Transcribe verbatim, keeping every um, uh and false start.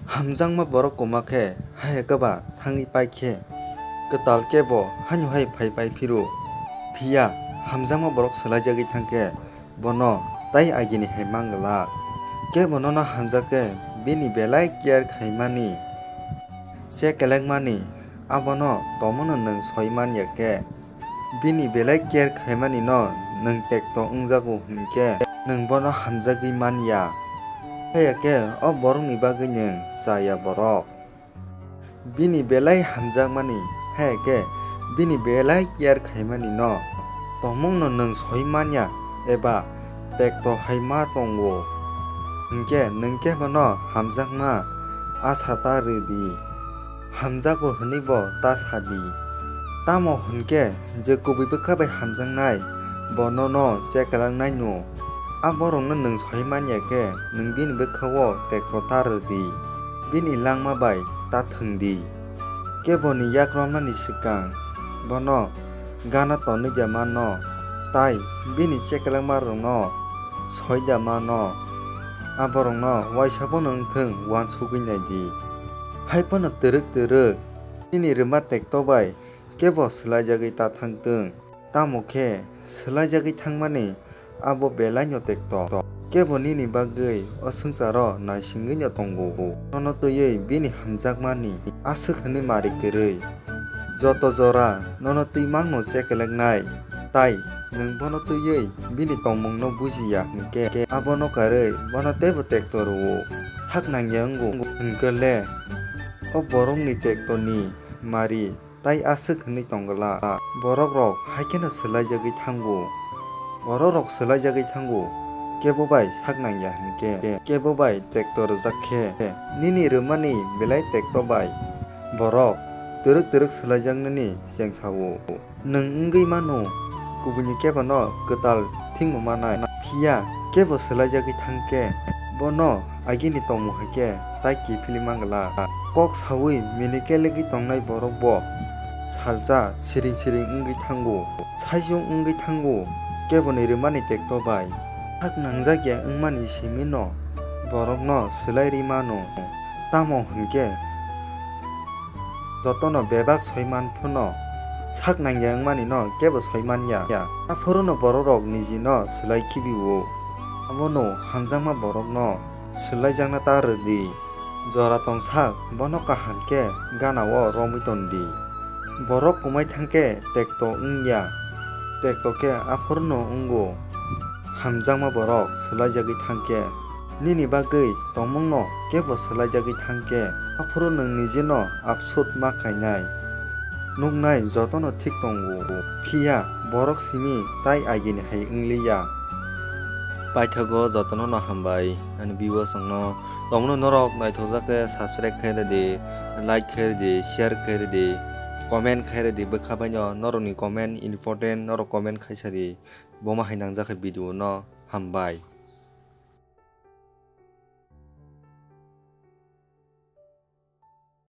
Hamjakma borok kwma khe hai khe ba thangwi pai khe, kwtal kebo haino hai phai pai phiro. Phiya hamjakma borok swlaijagwi thang khe, bono tai agini hai man glak. Kebo nono hamjak khe bini belai care khaimani, che kelengmani, abono tongmungno nwng soi man ya khe, bini belai care khaimani no nwng tekto wngjago hwn khe nwng bono hamjagwi man ya. Haya khe o borokni bagwi nwng cha ya borok. Bini belai hamjakmani, haya khe bini belai care khaimani no tongmungno nwng soi man ya eba tekto hai ma tongo. Hwnkhe nwng khe bono hamjakma asa ta rw di. Hamjago hwnwi bo ta sa di. Tamo hwn khe je kubui bwkha bai hamjaknai, bo nono che kelangnai no. A borokno nwng soi man ya khe, nwng bini bwkha-o tekto ta rw di. Bini langma bai ta thwng di. Keboni yak romnani swkang bono gana tonwi ja mano, tai bini che kelengma rokno soi ja mano. A borokno uaisa bono wng thwng uansugwi nai di. Hai phano twrwk twrwk nini rwma tekto bai kebo swlaijagwi ta thang twng. Tamo khe swlaijagwi thangmani abo belaino tekto. Kebo nini bagwi o swngcharo naisingwino tongo. Nono twiwi bini hamjakmani aswk hwnwi mari kwrwi. Joto jora nono twi mangno che keleknai, tai nwng bono twiwi bini tongmungno buji ya hwnkhe, abono karwi bono teibo tekto rwo. Thak nangya wngo hwnkhe le, o borokni tektoni mari tai aswk hwnwi tong glak. Borok rok hai kheno swlaijagwi thango. Borok rok swlaijagwi thango, kebo bai sak nangya hwnkhe, kebo bai tekto rwjak khe, nini rwmani belai tekto bai borok twrwk twrwk swlaijaknani cheng sao. Nwng wngwi mano, kubuini kebano kwtal thwngmo manai. Phiya kebo swlaijagwi thang khe, bono agini tongmung hai khe tai kiphilwi man glak. Kok saui mini kelegwi tongnai borok bo salsa siring siring wngwi thango, saichung wngwi thango, keboni rwmani tekto bai. Thak nangjak ya wngmani simi no borokno swlai rwi mano. Tamo hwn khe, jotono bebak soi man phano sak nangya wngmani no kebo soi man ya. Aphuru no borok rok niji no swlai khibi o. Abono hamjakma borok no swlaijakna ta rw di. Jora tong sak bono kaham khe gana o romwi ton di. Borok kwmai thang khe tekto wng ya. Tekto khe aphuru no wngo. Hamjakma borok swlaijagwi thang khe, nini bagwi tongmungno kebo swlaijagwi thang khe, aphuru nwng nijino absut ma khainai. Nuknai jotono thik tongo, phiya borok simi tai agini hai wng li ya. Paithago jotono no hambai, ani viewers rokno. Tongmungno norok naithokjak khe subscribe khe rwdi, like khe rwdi, share khe rwdi, comment khe rwdi, bwkha baino norokni comment important, norok comment khaisa di. Bo ma hai nangjak khe video no hambai.